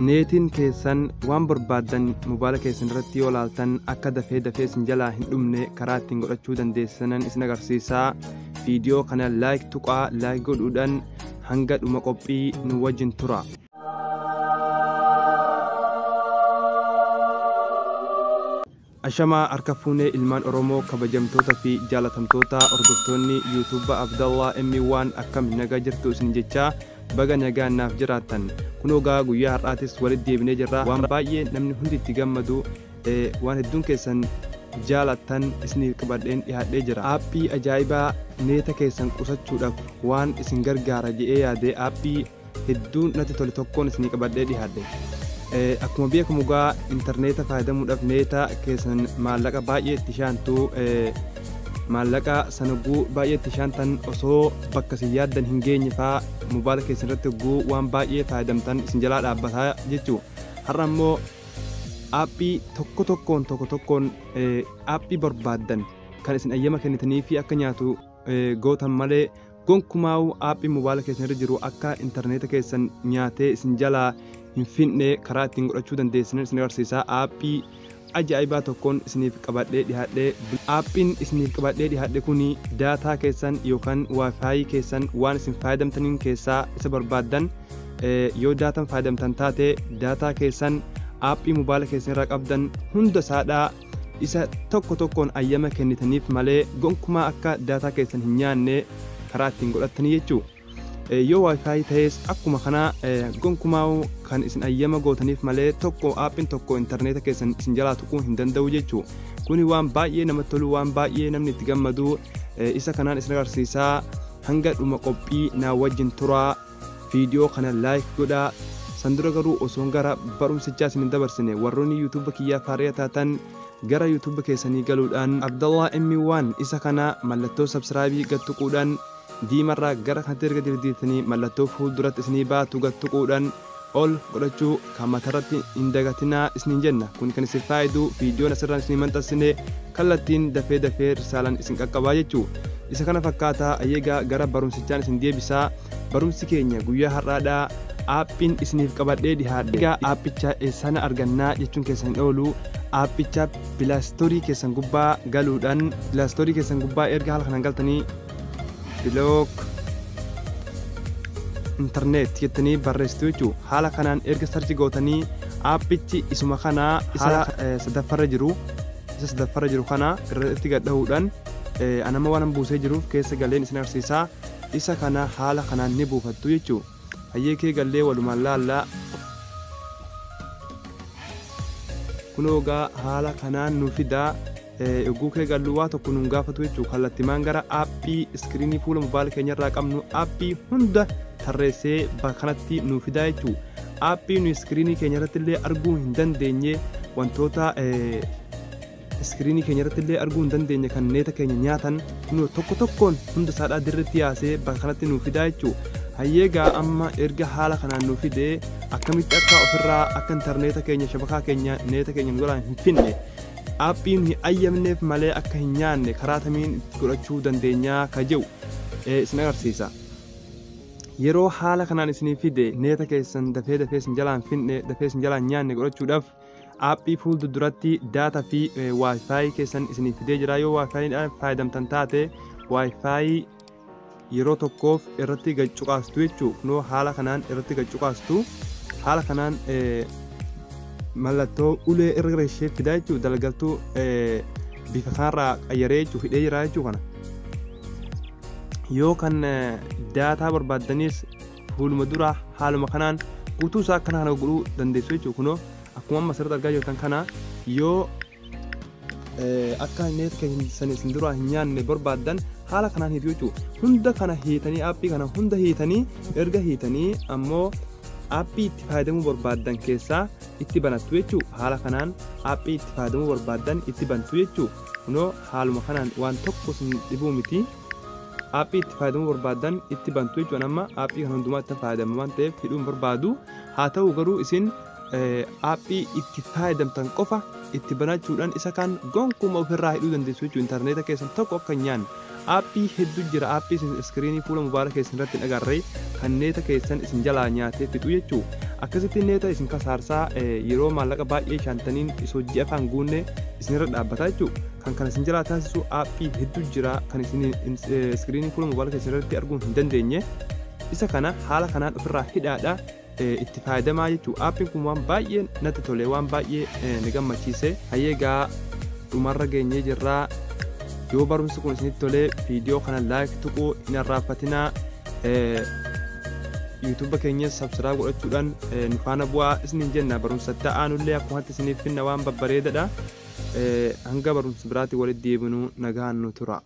Neetiin keessan waan barbaaddan mobaayila keessan irratti yoo laaltan akka dafee dafee isin jalaa hin dhumne karaa ittiin godhachuu dandeessanan isin agarsiisaa. Viidiyoo kana like tuqaa, like godhuudhaan hanga dhuma qophii nu wajjin tura. Ashamaa harka fuunee ilmaan Oromoo kabajamtoota fi jaalatamtoota hordoftoonni YouTube Abdallah M1, akkam nagaa jirtu isin jechaa, baga nagaa naaf jiraattan. Kunoo gaa guyyaa har'aatis walitti deebinee jirra. Waan baay'ee namni hundi itti gammadu, waan hedduun keessan jaalattan isiniif qabadheen dhiyaadhee jira. Aappii ajaa'ibaa neeta keessan qusachuudhaaf waan isin gargaara jedhee yaade, aappii hedduun natti tole tokkoon isinii qabadhee dhiyaadhe. Akkuma beekamu gaa intarneeta fayyadamuudhaaf neeta keessan maallaqa baay'ee itti shaantu. Maallaqa sanaguu baay'ee itti shaantan osoo bakka isin yaaddan hin geenye faa mobaayila keessan irratti hogguu waan baay'ee fayyadamtan isin jalaa dhaabbataa jechuu. Har'a immoo aappii tokko tokkoon tokko tokkoon aappii barbaaddan kan isin ayyama kennitanii fi akka nyaatu gootan malee gonkumaa'u aappii mobaayila keessan irra jiru akka intarneeta keessan nyaatee isin jalaa hin finne karaa ittiin godhachuu dandeessanan isin agarsiisa. Aappii ajaa'ibaa tokkoon isiniif qabadhee dhiyaadhe. Aappiin isiniif qabadhee dhiyaadhe kuni daataa keessan yookaan WiFi keessan waan isin fayyadamtaniin keessaa isa barbaaddan, yoo daataan fayyadamtan taate daataa keessan aappii mobaayila keessan irraa qabdan hunda isaadhaa isa tokko tokkoon ayyama kennitaniif malee gonkumaa akka daataa keessan hin nyaanne karaa ittiin godhattanii jechuu. Yoo WiFi ta'es akkuma kanaa gonkumaa kan isin ayyama gootaniif malee tokko aappiin tokko intarneeta keessan isin jalaa tuquu hin danda'u jechuu. Kuni waan baay'ee namatti tolu, waan baay'ee namni itti gammadu isa kanaan isin agarsiisaa. Hanga dhuma qophii naa wajjin turaa, viidiyoo kana like godhaa. Sandura garuu osoon gara barumsichaa isin hin dabarsine, warroonni YouTube kiyyaa faariyaa taatan gara YouTube keessanii galuudhaan Abdallah M1 isa kana mallattoo subscribe gad tuquudhaan, diimarraa gara kanatti erga dirdiirtanii mallattoo fuulduratti isinii baatu gad tuquudhaan ol godhachuu kan matarratti hin dagatinaa isiniin jenna. Kun kan isin faayidu viidiyoon asirraan isinii maxxansine kallattiin dafee dafee risaalaan isin qaqqabaa jechuu. Isa kana fakkaataa ayyeegaa gara barumsichaan isin deebisaa. Barumsi keenya guyyaa har'aadhaa aappiin isiniif qabadhee dhihaadhe. Egaa aappicha eessana argannaa jechuun keessan hin oolu. Aappicha Play Store keessan gubbaa galuudhaan, Play Store keessan gubbaa erga haala kanaan galtanii, "block internet" jettanii barreessitu jechuu. Haala kanaan erga search gootanii aappichi isuma kanaa isa sadaffarra jiru, isa sadaffarra jiru kana irratti gadhahuudhaan, anama waan buusee jiruuf keessa galeen isin agarsiisaa. Isa kana haala kanaan ni buufattu jechuu. Hayyee, kee gallee walumaan laallaa. Kunoo gaa haala kanaan nu fidaa. Eeguu kee gallu waa tokko nun gaafatu jechuu. Kallattimaan gara aappii iskiriinii fuula mobaayila keenyarraa qabnu aappii hunda tarreessee bakka kanatti nu fidaa jechuu. Aappii nu iskiriinii keenya irratti illee arguu hin dandeenye, wantoota iskiriinii keenya irratti illee arguu hin dandeenye kan neeta keenya nyaatan nu tokko tokkoon hunda isaadhaa dirritti yaasee bakka kanatti nu fidaa jechuu. Hayyeegaa, amma erga haala kanaan nu fidee akkamitti akka ofirraa akka intarneeta keenya, shabakaa keenya, neeta keenya nu jalaa hin finne, aappii nuyi ayyamneef malee akka hin nyaanne karaa tamiin itti godhachuu dandeenyaa ka jedhu isin agarsiisa. Yeroo haala kanaan isinii fide neeta keessan dafee dafee isin jalaa hin finne, dafee isin jalaa hin nyaanne godhachuudhaaf aappii fuulduratti daataa fi WiFi keessan isinii fidee jira. Yoo WiFiidhaan fayyadamtan taate WiFi yeroo tokkoof irratti gad cuqaastu jechuu. Kunoo haala kanaan irratti gad cuqaastu. Haala kanaan mallattoo ulee irra gara ishee fidaa jechuu. Dalagaltuu bifa kanarraa qayyaree jechuu, hidhee jira jechuu kana. Yoo kan daataa barbaaddanis fuuluma dura haaluma kanaan guutuu isaa akkana kana godhuu dandeessu jechuu. Kunoo akkuma amma asirratti argaa jirtan kana, yoo akka neet keessan isin duraa hin nyaanne barbaaddan haala kanaan hiitu jechuu. Hunda kana hiitanii, aappii kana hunda hiitanii, erga hiitanii ammoo aappii itti fayyadamuu barbaaddan keessaa itti banattu jechuu. Haala kanaan aappii itti fayyadamuu barbaaddan itti bantu jechuu. Kunoo haaluma kanaan waan tokko isin dhibuu miti. Aappii itti fayyadamuu barbaaddan itti bantu jechuun, amma aappii kana hundumaa itti fayyadamu waan ta'eef hidhuun barbaadu. Haa ta'u garuu isin aappii itti fayyadamtan qofa itti banachuudhaan isa kaan gonkuma ofirraa hidhuu dandeessu jechuudha. Intarneeta keessan tokko akka hin nyaanne. Aappii hedduu jira, aappii isin iskiriinii fuula mobaayila keessan irratti hin agarre kan neeta keessan isin jalaa nyaatee fixu jechuu. Akkasitti neeta isin kasaarsaa yeroo maallaqa baay'ee shaantaniin isoo ji'a afaan guunne isinirra dhaabbata jechuu. Kan kana isin jalaa taasisu aappii hedduu jira kan isin iskiriinii fuula mobaayila keessan irratti arguu hin dandeenye. Isa kana haala kanaan ofirraa hidhaadha itti fayyadamaa jechuu. Aappiin kun waan baay'ee natti tole, waan baay'ee na gammachiise. Hayyeegaa dhumarra geenyee jirraa. Yoo barumsi kun isinitti tolee viidiyoo kana like tuquu hin arraanfatinaa. Yuutuuba keenya subscribe godhachuudhaan nu faana bu'aa isiniin jenna. Barumsa ta'anullee akkumatti isiniif finna waan babbareedadha. Hanga barumsa biraatti walitti deebinuu nagaan nu tura.